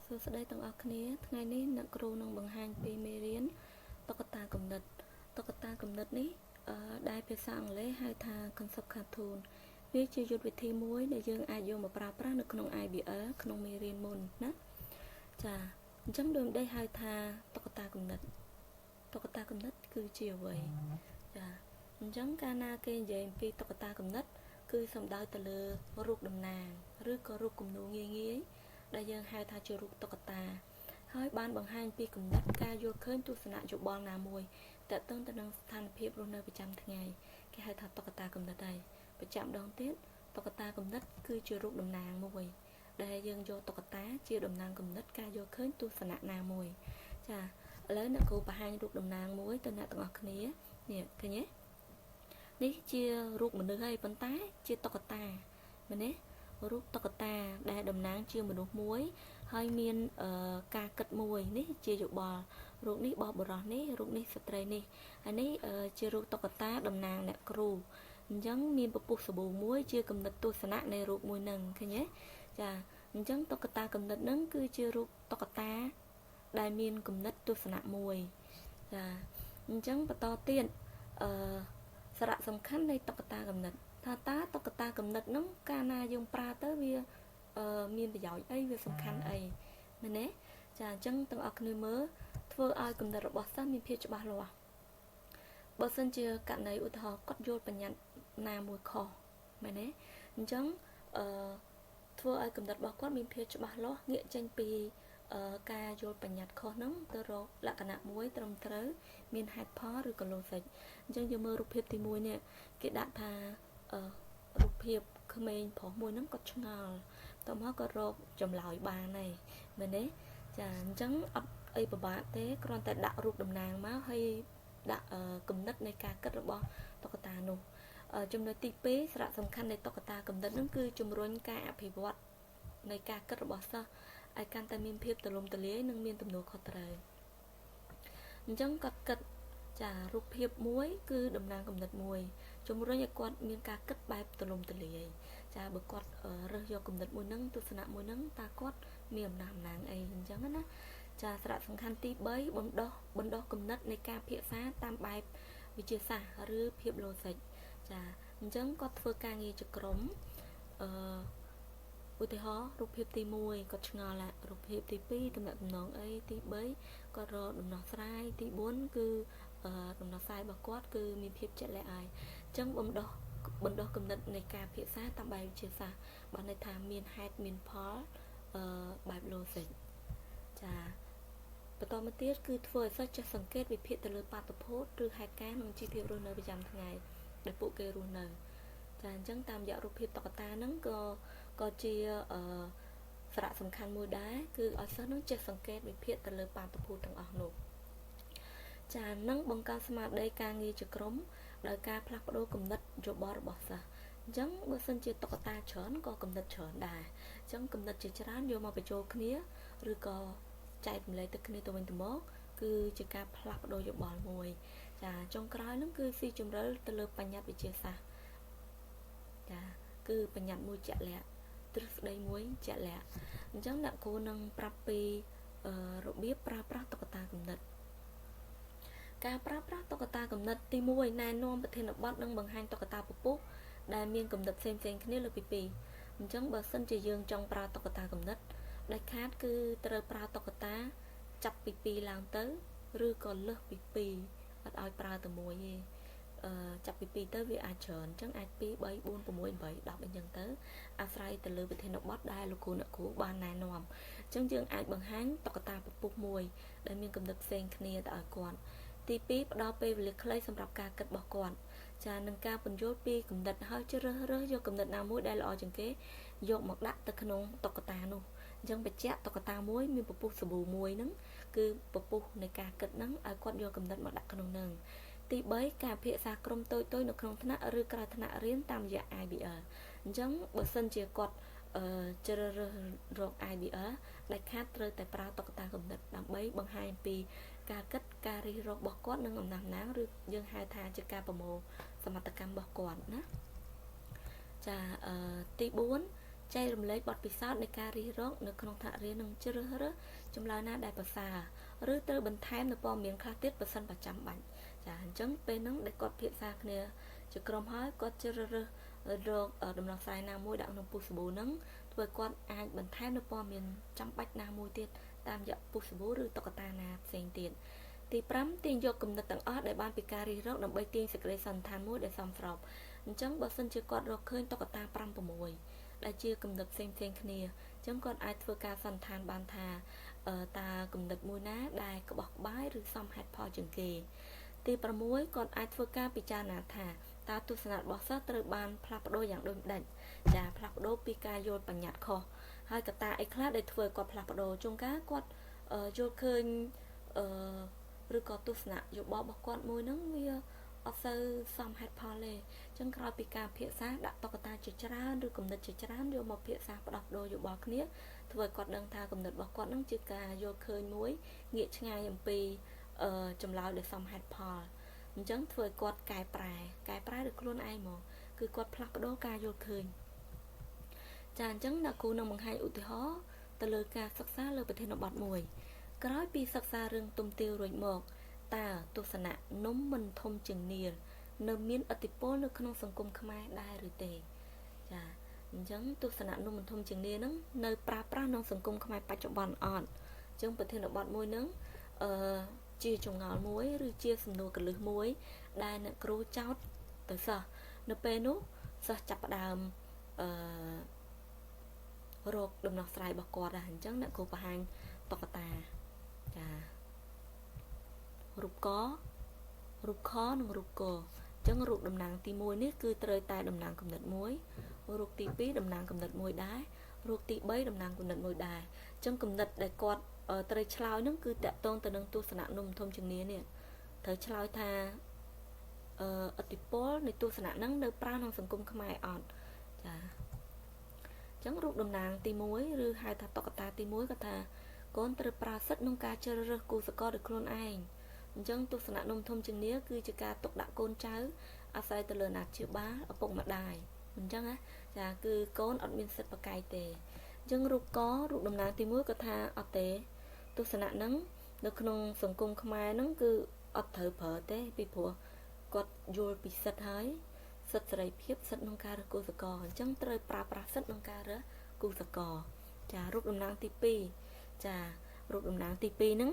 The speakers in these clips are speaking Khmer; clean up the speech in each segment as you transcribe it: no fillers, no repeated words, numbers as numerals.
សួស្តីទាំងអស់គ្នាថ្ងៃនេះអ្នកគ្រូនឹងបង្ហាញពីមេរៀនតុក្កតាគំនិតតុក្កតាគំនិតនេះដែលភាសាអង់គ្លេសហៅថា concept cartoon វាជាយុទ្ធវិធីមួយដែលយើងអាចយកមកប្រើប្រាស់នៅក្នុង IBL ក្នុងមេរៀនមុនណាចាអញ្ចឹងដូចម្ដេចហៅថាតុក្កតាគំនិតតុក្កតាគំនិតគឺជាអ្វីចាអញ្ចឹងកាលណាគេនិយាយអំពីតុក្កតាគំនិតគឺសំដៅទៅលើរូបតំណាងឬក៏រូបគំនូរងាយងាយដែលយើងហៅថាជារូបតុក្កតាហើយបានបង្ហាញពីគំនិតការយល់ឃើញទស្សនៈយោបល់ណាមួយតកតឹងទៅនឹងស្ថានភាពរស់នៅប្រចាំថ្ងៃគេហៅថាតុក្កតាគំនិតហើយបញ្ជាក់ម្ដងទៀតតុក្កតាគំនិតគឺជារូបតំណាងមួយដែលយើងយកតុក្កតាជាតំណាងគំនិតការយល់ឃើញទស្សនៈណាមួយចាឥឡូវអ្នកគ្រូបង្ហាញរូបតំណាងមួយទៅអ្នកទាំងអស់គ្នានេះឃើញទេនេះជារូបមនុស្សហើយប៉ុន្តែជាតុក្កតាមែនទេរូបតុក្កតាដែលតំណាងជាមនុស្សមួយហើយមានការគិតមួយនេះជាយោបល់រូបនេះបោះបរោះនេះរូបនេះស្ត្រីនេះហើយនេះជារូបតុក្កតាតំណាងអ្នកគ្រូអញ្ចឹងមានពពុះសាប៊ូមួយជាគំនិតទស្សនៈនៃរូបមួយនឹងឃើញទេចាអញ្ចឹងតុក្កតាគំនិតនឹងគឺជារូបតុក្កតាដែលមានគំនិតទស្សនៈមួយចាអញ្ចឹងបន្តទៀតអឺសារៈសំខាន់នៃតុក្កតាគំនិតថាតើតុក្កតាគំនិតហ្នឹងកាលណាយើងប្រើទៅវាមានប្រយោជន៍អីវាសំខាន់អីមែនទេចាអញ្ចឹងទាំងអស់គ្នាមើលធ្វើឲ្យគំនិតរបស់សិស្សមានភាពច្បាស់លាស់បើសិនជាករណីឧទាហរណ៍គាត់យល់បញ្ញត្តិណាមួយខុសមែនទេអញ្ចឹងអឺធ្វើឲ្យគំនិតរបស់គាត់មានភាពច្បាស់លាស់ងាកចេញពីការយល់បញ្ញត្តិខុសហ្នឹងទៅរកលក្ខណៈមួយត្រឹមត្រូវមានហេតុផលឬក៏ logic អញ្ចឹងយើងមើលរូបភាពទី1នេះគេដាក់ថារូបភាពក្មេងប្រុសមួយហ្នឹងគាត់ឆ្ងល់តមកក៏រកចម្លើយបានហើយមែនទេចាអញ្ចឹងអត់អីពិបាកទេគ្រាន់តែដាក់រូបតំណាងមកហើយដាក់គំនិតនៃការគិតរបស់តុក្កតានោះចំណុចទី2សារៈសំខាន់នៃតុក្កតាគំនិតហ្នឹងគឺជំរុញការអភិវឌ្ឍនៃការគិតរបស់សិស្សឲ្យកាន់តែមានភាពទូលំទូលាយនិងមានទំនួលខុសត្រូវអញ្ចឹងគាត់គិតចារូបភាពមួយគឺតំណាងគំនិតមួយជំរុញឲ្យគាត់មានការគិតបែបទូលំទូលាយចាបើគាត់រើសយកគំនិតមួយហ្នឹងទស្សនៈមួយហ្នឹងតើគាត់មានអំណះអំណាងអីអញ្ចឹងណាចាសារៈសំខាន់ទី3បណ្ដោះបណ្ដោះគំនិតនៃការពិភាក្សាតាមបែបវិទ្យាសាស្ត្រឬភាព logic ចាអញ្ចឹងគាត់ធ្វើការងារជាក្រុមអឺឧទាហរណ៍រូបភាពទី1គាត់ឆ្ងល់រូបភាពទី2តំណតំណងអីទី3គាត់រកដំណោះស្រាយទី4គឺដំណោះស្រាយរបស់គាត់គឺមានភាពជាក់លាក់ហើយអញ្ចឹងបំដោះបណ្ដោះគំនិតនៃការពិភាក្សាតាមបែបវិទ្យាសាស្ត្របានន័យថាមានហេតុមានផលអឺបែប logic ចាបន្តមកទៀតគឺធ្វើឲ្យសិស្សចេះសង្កេតវិភាគទៅលើបាតុភូតឬហេតុការណ៍ក្នុងជីវភាពរស់នៅប្រចាំថ្ងៃដែលពួកគេរស់នៅចាអញ្ចឹងតាមរយៈរូបភាពតុក្កតាហ្នឹងក៏ក៏ជាអឺសារៈសំខាន់មួយដែរគឺឲ្យសិស្សនឹងចេះសង្កេតវិភាគទៅលើបាតុភូតទាំងអស់នោះចានឹងបង្កើតស្មារតីការងារជាក្រុមដោយការផ្លាស់ប្ដូរគំនិតយោបល់របស់សិស្សអញ្ចឹងបើសិនជាតុក្កតាច្រើនក៏គំនិតច្រើនដែរអញ្ចឹងគំនិតជាច្រើនយកមកបញ្ចូលគ្នាឬក៏ចែករំលែកទៅគ្នាទៅវិញទៅមកគឺជាការផ្លាស់ប្ដូរយោបល់មួយចាចុងក្រោយហ្នឹងគឺស៊ីជម្រៅទៅលើបញ្ញត្តិវិទ្យាសាស្ត្រចាគឺបញ្ញត្តិមួយជាក់លាក់ទ្រឹស្ដីមួយជាក់លាក់អញ្ចឹងអ្នកគ្រូនឹងប្រាប់ពីរបៀបប្រើប្រាស់តុក្កតាគំនិតការប្រើប្រាស់តុក្កតាគំនិតទី1ណែនាំប្រធានបទនិងបង្ហាញតុក្កតាពពុះដែលមានគំនិតផ្សេងៗគ្នាលើពី2អញ្ចឹងបើសិនជាយើងចង់ប្រើតុក្កតាគំនិតដាច់ខាតគឺត្រូវប្រើតុក្កតាចាប់ពី2ឡើងទៅឬក៏លើសពី2អត់ឲ្យប្រើតែមួយទេអឺចាប់ពី2ទៅវាអាចច្រើនអញ្ចឹងអាច2 3 4 6 8 10អញ្ចឹងទៅអាស្រ័យទៅលើវិធានបទដែលលោកគ្រូអ្នកគ្រូបានណែនាំអញ្ចឹងយើងអាចបង្ហាញតុក្កតាពពុះមួយដែលមានគំនិតផ្សេងគ្នាទៅឲ្យគាត់ទី2ផ្ដល់ពេលវេលាខ្លីសម្រាប់ការគិតរបស់គាត់ចានឹងការពន្យល់ពីគំនិតហើយជ្រើសរើសយកគំនិតណាមួយដែលល្អជាងគេយកមកដាក់ទៅក្នុងតុក្កតានោះអញ្ចឹងបញ្ជាក់តុក្កតាមួយមានពពុះសាប៊ូមួយហ្នឹងគឺពពុះនៃការគិតហ្នឹងឲ្យគាត់យកគំនិតមកដាក់ក្នុងហ្នឹងទី3ការពិភាក្សាក្រុមតូចៗនៅក្នុងថ្នាក់ឬក្រៅថ្នាក់រៀនតាមរយៈ IBL អញ្ចឹងបើសិនជាគាត់អឺជ្រើសរើសរក IBL ដាច់ខាតត្រូវតែប្រើតុក្កតាគំនិតដើម្បីបង្ហាញពីការគិតការរិះរករបស់គាត់និងអំណះអំណាងឬយើងហៅថាជាការប្រមូលសមត្ថកម្មរបស់គាត់ណាចាអឺទី4 ចែករំលែកបទពិសោធន៍នៃការរិះរកនៅក្នុងថ្នាក់រៀននិងជ្រើសរើសចម្លើយណាដែលប្រសើរឬត្រូវបន្ថែមនូវព័ត៌មានខ្លះទៀតប្រសិនបើចាំបាច់ចាអញ្ចឹងពេលហ្នឹងដែលគាត់ពិភាក្សាគ្នាជាក្រុមហើយគាត់ជ្រើសរើសរកដំណោះស្រាយណាមួយដាក់ក្នុងពុះសាប៊ូហ្នឹងធ្វើឲ្យគាត់អាចបន្ថែមនូវព័ត៌មានចាំបាច់ណាមួយទៀតតាមរយៈពុះសាប៊ូឬតុក្កតាណាផ្សេងទៀតទី5ទាញយកគំនិតទាំងអស់ដែលបានពីការរិះរកដើម្បីទាញសេចក្តីសន្និដ្ឋានមួយដែលសមស្របអញ្ចឹងបើសិនជាគាត់រកឃើញតុក្កតា5 6ដែលជាគំនិតផ្សេងផ្សេងគ្នាអញ្ចឹងគាត់អាចធ្វើការសន្និដ្ឋានបានថាតើគំនិតមួយណាដែលក្បោះក្បាយឬសមហេតុផលជាងគេទី6គាត់អាចធ្វើការពិចារណាថាតើទស្សនៈរបស់សិស្សត្រូវបានផ្លាស់ប្ដូរយ៉ាងដូចម្ដេចចាផ្លាស់ប្ដូរពីការយល់បញ្ញត្តិខុសហើយកត្តាអីខ្លះដែលធ្វើឲ្យគាត់ផ្លាស់ប្ដូរជួនកាលគាត់យល់ឃើញអឺឬក៏ទស្សនៈយោបល់របស់គាត់មួយហ្នឹងវាអត់សូវសមហេតុផលទេអញ្ចឹងក្រោយពីការពិភាក្សាដាក់តុក្កតាជាច្រើនឬគំនិតជាច្រើនយកមកពិភាក្សាផ្ដោះប្ដូរយោបល់គ្នាធ្វើឲ្យគាត់ដឹងថាគំនិតរបស់គាត់ហ្នឹងជាការយល់ឃើញមួយងាកឆ្ងាយអំពីចម្លើយដែលសមហេតុផលអញ្ចឹងធ្វើឲ្យគាត់កែប្រែកែប្រែដោយខ្លួនឯងហ្មងគឺគាត់ផ្លាស់ប្ដូរការយល់ឃើញចាអញ្ចឹងអ្នកគ្រូនឹងបង្ហាញឧទាហរណ៍ទៅលើការសិក្សាលើប្រធានបទមួយក្រោយពីសិក្សារឿងទុំទាវរួចមកតើទស្សនៈនំមិនធំជាងនាឡនៅមានឥទ្ធិពលនៅក្នុងសង្គមខ្មែរដែរឬទេចាអញ្ចឹងទស្សនៈនំមិនធំជាងនាឡហ្នឹងនៅប្រើប្រាស់ក្នុងសង្គមខ្មែរបច្ចុប្បន្នអត់អញ្ចឹងប្រធានបទមួយហ្នឹងអឺជាចម្ងល់មួយឬជាសំណួរកលឹះមួយដែលអ្នកគ្រូចោទទៅសិស្សនៅពេលនោះសិស្សចាប់ផ្ដើមអឺរកដំណោះស្រាយរបស់គាត់ដែរអញ្ចឹងអ្នកគ្រូបង្ហាញតុក្កតាចារូបករូបខនិងរូបកអញ្ចឹងរូបតំណាងទី1នេះគឺត្រូវតែតំណាងគំនិតមួយរូបទី2តំណាងគំនិតមួយដែររូបទី3តំណាងគំនិតមួយដែរអញ្ចឹងគំនិតដែលគាត់ត្រូវឆ្លើយហ្នឹងគឺតកតងទៅនឹងទស្សនៈនំធំជាងនានេះត្រូវឆ្លើយថាអឺឥទ្ធិពលនៃទស្សនៈហ្នឹងនៅប្រើក្នុងសង្គមខ្មែរអត់ចាអញ្ចឹងរូបតំណាងទី1ឬហៅថាតុក្កតាទី1គាត់ថាកូនត្រូវប្រើសិទ្ធិក្នុងការជ្រើសរើសគូសកលដោយខ្លួនឯងអញ្ចឹងទស្សនៈនំធំជាងនាគឺជាការទុកដាក់កូនចៅអាស្រ័យទៅលើអាណាព្យាបាលឪពុកម្ដាយអញ្ចឹងណាចាគឺកូនអត់មានសិទ្ធិប្រកែកទេអញ្ចឹងរូបករូបតំណាងទី1គាត់ថាអត់ទេទស្សនៈហ្នឹងនៅក្នុងសង្គមខ្មែរហ្នឹងគឺអត់ត្រូវប្រើទេពីព្រោះគាត់យល់ពីសិទ្ធិហើយសិទ្ធិសេរីភាពសិទ្ធិក្នុងការរើសគូសកលអញ្ចឹងត្រូវប្រើប្រាស់សិទ្ធិក្នុងការរើសគូសកលចារូបតំណាងទី2ចារូបតំណាងទី2ហ្នឹង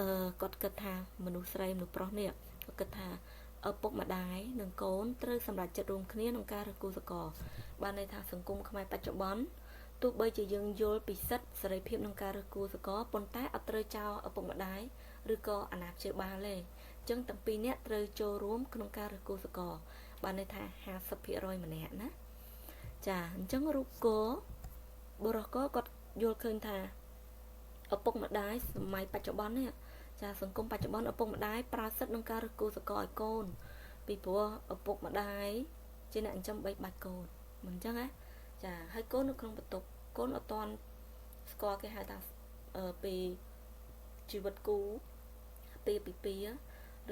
អឺគាត់គិតថាមនុស្សស្រីមនុស្សប្រុសនេះគាត់គិតថាឪពុកម្ដាយនិងកូនត្រូវសម្រេចចិត្តរួមគ្នាក្នុងការរើសគូសកលបានន័យថាសង្គមខ្មែរបច្ចុប្បន្នទោះបីជាយើងយល់ពីសិទ្ធិសេរីភាពក្នុងការរើសគូសកលប៉ុន្តែអត់ត្រូវចោលឪពុកម្ដាយឬក៏អាណាព្យាបាលទេអញ្ចឹងទាំងពីរនាក់ត្រូវចូលរួមក្នុងការរើសគូសកលបានន័យថា50%ម្នាក់ណាចាអញ្ចឹងរូបគបុរសកគាត់យល់ឃើញថាឪពុកម្ដាយសម័យបច្ចុប្បន្ននេះចាសង្គមបច្ចុប្បន្នឪពុកម្ដាយប្រើសិទ្ធិក្នុងការរើសគូសកលឲ្យកូនពីព្រោះឪពុកម្ដាយជាអ្នកចិញ្ចឹមបីបាច់កូនមិនអញ្ចឹងណាចាហើយកូននៅក្នុងបន្ទប់កូនអត់ទាន់ស្គាល់គេហៅថាពីជីវិតគូពីពីពី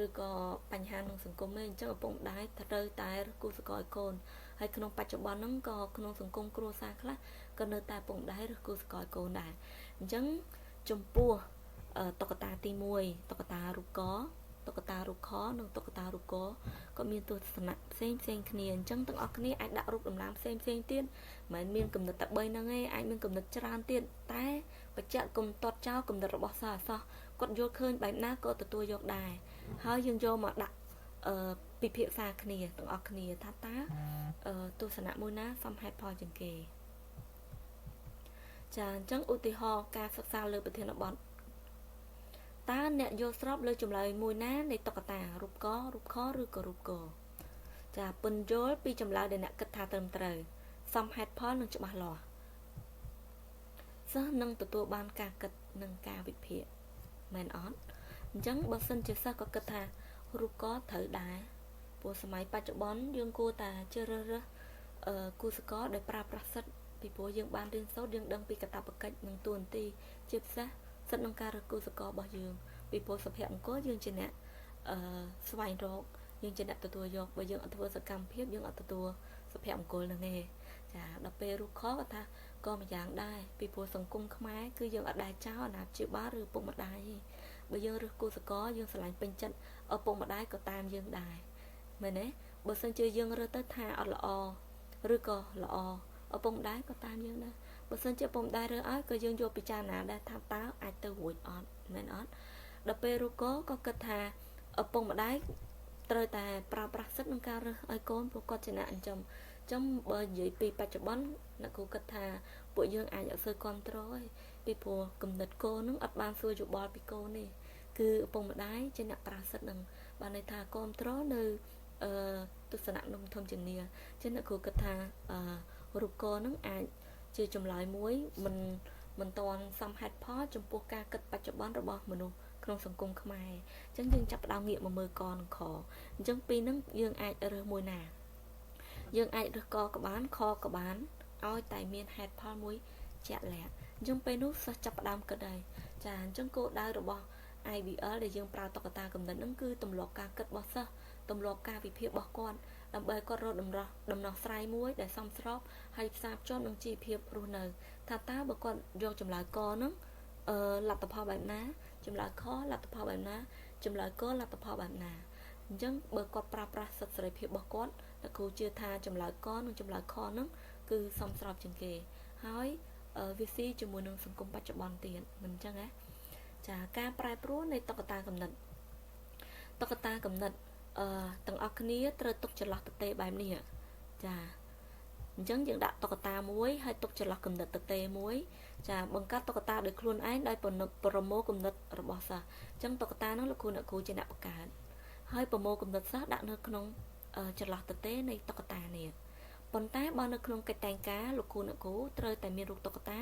ឬក៏បញ្ហាក្នុងសង្គមទេអញ្ចឹងឪពុកម្ដាយត្រូវតែរើសគូសកលឲ្យកូនហើយក្នុងបច្ចុប្បន្នហ្នឹងក៏ក្នុងសង្គមគ្រួសារខ្លះក៏នៅតែឪពុកម្ដាយរើសគូសកលឲ្យកូនដែរអញ្ចឹងចំពោះតុក្កតាទី1តុក្កតារូបកតុក្កតារូបខនិងតុក្កតារូបកក៏មានទស្សនៈផ្សេងផ្សេងគ្នាអញ្ចឹងទាំងអស់គ្នាអាចដាក់រូបតំណាងផ្សេងផ្សេងទៀតមិនមែនមានគំនិតតែ3ហ្នឹងទេអាចមានគំនិតច្រើនទៀតតែបច្ចៈគុំតត់ចោលគំនិតរបស់សិស្សអសោះគាត់យល់ឃើញបែបណាក៏ទទួលយកដែរហើយយើងយកមកដាក់អឺពិភាក្សាគ្នាទាំងអស់គ្នាថាតើទស្សនៈមួយណាសមហេតុផលជាងគេចាអញ្ចឹងឧទាហរណ៍ការសិក្សាលើប្រធានបទតើអ្នកយល់ស្របលើចម្លើយមួយណានៃតុក្កតារូបករូបខឬក៏រូបកចាពន្យល់ពីចម្លើយដែលអ្នកគិតថាត្រឹមត្រូវសមហេតុផលនិងច្បាស់លាស់សិស្សនឹងទទួលបានការគិតនិងការវិភាគមែនអត់អញ្ចឹងបើសិនជាសិស្សក៏គិតថារូបកត្រូវដែរព្រោះសម័យបច្ចុប្បន្នយើងគួរតែជ្រើសរើសគូសកលដែលប្រើប្រាស់សិទ្ធិពីព្រោះយើងបានរៀនសូត្រយើងដឹងពីកាតព្វកិច្ចនិងតួនាទីជាពិសេសសិទ្ធិក្នុងការរើសគូសកលរបស់យើងពីព្រោះសុភមង្គលយើងជាអ្នកអឺស្វែងរកយើងជាអ្នកទទួលយកបើយើងអត់ធ្វើសកម្មភាពយើងអត់ទទួលសុភមង្គលហ្នឹងទេអញ្ ចាដល់ពេលរូបខគាត់ថាក៏ម្យ៉ាងដែរពីព្រោះសង្គមខ្មែរគឺយើងអត់ដែលចោលអាណាព្យាបាលឬឪពុកម្ដាយទេបើយើងរើសគូសកលយើងស្រឡាញ់ពេញចិត្តឪពុកម្ដាយក៏តាមយើងដែរមែនទេបើសិនជាយើងរើសទៅថាអត់ល្អឬក៏ល្អឪពុកម្ដាយក៏តាមយើងដែរបើសិនជាឪពុកម្ដាយរើសឲ្យក៏យើងយកពិចារណាដែរថាតើអាចទៅរួចអត់មែនអត់ដល់ពេលរូបកក៏គិតថាឪពុកម្ដាយត្រូវតែប្រើប្រាស់សិទ្ធិក្នុងការរើសឲ្យកូនព្រោះគាត់ជាអ្នកចិញ្ចឹមចឹងបើនិយាយពីបច្ចុប្បន្នអ្នកគ្រូគិតថាពួកយើងអាចអត់សូវគ្រប់គ្រងទេពីព្រោះគំនិតកូននឹងអត់បានសួរយោបល់ពីកូនទេគឺឪពុកម្ដាយជាអ្នកប្រើសិទ្ធិនឹងបានន័យថាគ្រប់គ្រងនៅអឺទស្សនៈនំធំជានាចឹងអ្នកគ្រូគិតថាអឺរូបកនឹងអាចជាចម្លើយមួយមិនមិនទាន់សមហេតុផលចំពោះការគិតបច្ចុប្បន្នរបស់មនុស្សក្នុងសង្គមខ្មែរអញ្ចឹងយើងចាប់ផ្ដើមងាកមកមើលកនិងខអញ្ចឹងពីរហ្នឹងយើងអាចរើសមួយណាយើងអាចរើសកក៏បានខក៏បានឲ្យតែមានហេតុផលមួយជាក់លាក់អញ្ចឹងពេលនោះសិស្សចាប់ផ្ដើមគិតហើយចាអញ្ចឹងគោលដៅរបស់ IBL ដែលយើងប្រើតុក្កតាកំណត់ហ្នឹងគឺទម្លាប់ការគិតរបស់សិស្សទម្លាប់ការវិភាគរបស់គាត់ដើម្បីគាត់រកតម្រោះដំណោះស្រាយមួយដែលសមស្របហើយផ្សារភ្ជាប់នឹងជីវភាពរស់នៅថាតើបើគាត់យកចម្លើយកហ្នឹងអឺលទ្ធផលបែបណាចម្លើយខលទ្ធផលបែបណាចម្លើយកលទ្ធផលបែបណាអញ្ចឹងបើគាត់ប្រើប្រាស់សិទ្ធិសេរីភាពរបស់គាត់អ្នកគ្រូជឿថាចម្លើយកនិងចម្លើយខហ្នឹងគឺសមស្របជាងគេហើយវាស៊ីជាមួយនឹងសង្គមបច្ចុប្បន្នទៀតមិនអញ្ចឹងណាចាការប្រែប្រួលនៃតុក្កតាកំណត់តុក្កតាកំណត់អឺទាំងអស់គ្នាត្រូវទុកចន្លោះទទេបែបនេះចាអញ្ចឹងយើងដាក់តុក្កតាមួយហើយទុកចន្លោះកំណត់ទទេមួយចាបង្កើតតុក្កតាដោយខ្លួនឯងដោយប្រមូលគំនិតរបស់សិស្សអញ្ចឹងតុក្កតាហ្នឹងលោកគ្រូអ្នកគ្រូជាអ្នកបង្កើតហើយប្រមូលគំនិតសិស្សដាក់នៅក្នុងចន្លោះទទេនៃតុក្កតានេះប៉ុន្តែបើនៅក្នុងកិច្ចតែងការលោកគ្រូអ្នកគ្រូត្រូវតែមានរូបតុក្កតា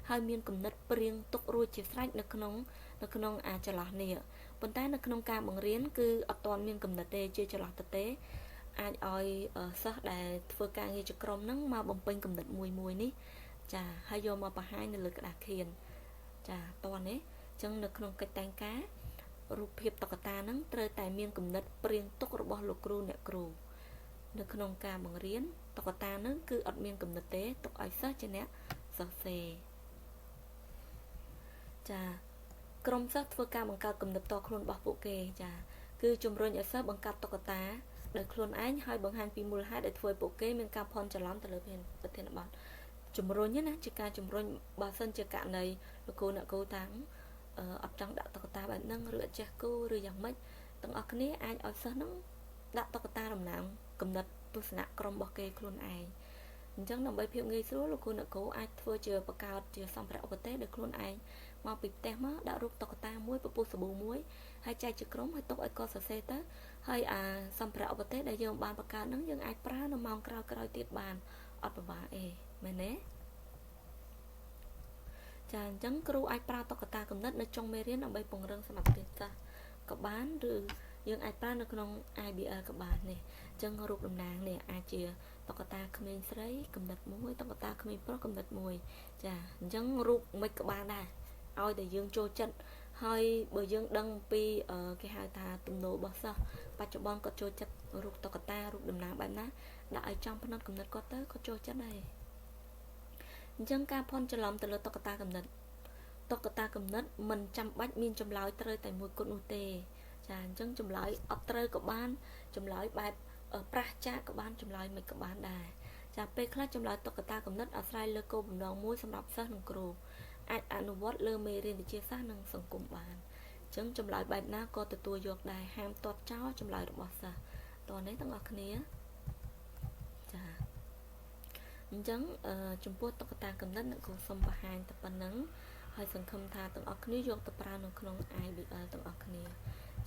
ហើយមានគំនិតព្រៀងទុករួចជាស្រេចនៅក្នុងនៅក្នុងអាចន្លោះនេះប៉ុន្តែនៅក្នុងការបង្រៀនគឺអត់ទាន់មានគំនិតទេជាចន្លោះទទេអាចឲ្យសិស្សដែលធ្វើការងារជាក្រុមហ្នឹងមកបំពេញគំនិតមួយមួយនេះចាហើយយកមកបង្ហាញនៅលើក្តារខៀនចាតោះនេះអញ្ចឹងនៅក្នុងកិច្ចតែងការរូបភាពតុក្កតាហ្នឹងត្រូវតែមានគំនិតព្រៀងទុករបស់លោកគ្រូអ្នកគ្រូនៅក្នុងការបង្រៀនតុក្កតាហ្នឹងគឺអត់មានគំនិតទេទុកឲ្យសិស្សជាអ្នកសរសេរចាក្រុមសិស្សធ្វើការបង្កើតគំនិតផ្ទាល់ខ្លួនរបស់ពួកគេចាគឺជំរុញឲ្យសិស្សបង្កើតតុក្កតាដោយខ្លួនឯងហើយបង្ហាញពីមូលហេតុដែលធ្វើឲ្យពួកគេមានការភ័ន្តច្រឡំទៅលើប្រធានបទជំរុញណាជាការជំរុញបើសិនជាករណីលោកគ្រូអ្នកគ្រូតាំងអត់ចង់ដាក់តុក្កតាបែបហ្នឹងឬអត់ចេះគូឬយ៉ាងម៉េចទាំងអស់គ្នាអាចឲ្យសិស្សហ្នឹងដាក់តុក្កតាតំណាងគំនិតទស្សនៈក្រុមរបស់គេខ្លួនឯងអញ្ចឹងដើម្បីភាពងាយស្រួលលោកគ្រូអ្នកគ្រូអាចធ្វើជាបង្កើតជាសម្ភារៈឧបទេសដោយខ្លួនឯងមកពីផ្ទះមកដាក់រូបតុក្កតាមួយពពុះសាប៊ូមួយហើយចែកជាក្រុមហើយទុកឲ្យគាត់សរសេរទៅហើយអាសម្ភារៈឧបទេសដែលយើងបានបង្កើតហ្នឹងយើងអាចប្រើនៅម៉ោងក្រោយៗទៀតបានអត់ពិបាកអេមែនទេចាអញ្ចឹងគ្រូអាចប្រើតុក្កតាកំណត់នៅចុងមេរៀនដើម្បីពង្រឹងសមត្ថភាពសិស្សក៏បានឬយើងអាចប្រើនៅក្នុង IBL ក៏បាននេះអញ្ចឹងរូបតំណាងនេះអាចជាតុក្កតាក្មេងស្រីកំណត់មួយតុក្កតាក្មេងប្រុសកំណត់មួយចាអញ្ចឹងរូបមិនក៏បានដែរឲ្យតែយើងចូលចិត្តហើយបើយើងដឹងពីគេហៅថាទំនោររបស់សិស្សបច្ចុប្បន្នគាត់ចូលចិត្តរូបតុក្កតារូបតំណាងបែបណាដាក់ឲ្យចំផ្នត់កំណត់គាត់ទៅគាត់ចូលចិត្តហើយអញ្ចឹងការភ័ន្តច្រឡំទៅលើតុក្កតាកំណត់តុក្កតាកំណត់មិនចាំបាច់មានចម្លើយត្រូវតែមួយគត់នោះទេចាអញ្ចឹងចម្លើយអត់ត្រូវក៏បានចម្លើយបែបប្រះចាកក៏បានចម្លើយមិនក៏បានដែរចាពេលខ្លះចម្លើយតុក្កតាកំណត់អាស្រ័យលើគោលបំណងមួយសម្រាប់សិស្សនិងគ្រូអាចអនុវត្តលើមេរៀនវិទ្យាសាស្ត្រនិងសង្គមបានអញ្ចឹងចម្លើយបែបណាក៏ទទួលយកដែរហាមទាត់ចោលចម្លើយរបស់សិស្សតោះនេះទាំងអស់គ្នាចាអញ្ចឹងចំពោះតុក្កតាកំណត់អ្នកគ្រូសូមបង្ហាញតែប៉ុណ្្នឹងហើយសង្ឃឹមថាទាំងអស់គ្នាយកទៅប្រើនៅក្នុង IBL ទាំងអស់គ្នា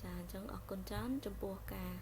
ចាអញ្ចឹងអរគុណច្រើនចំពោះការ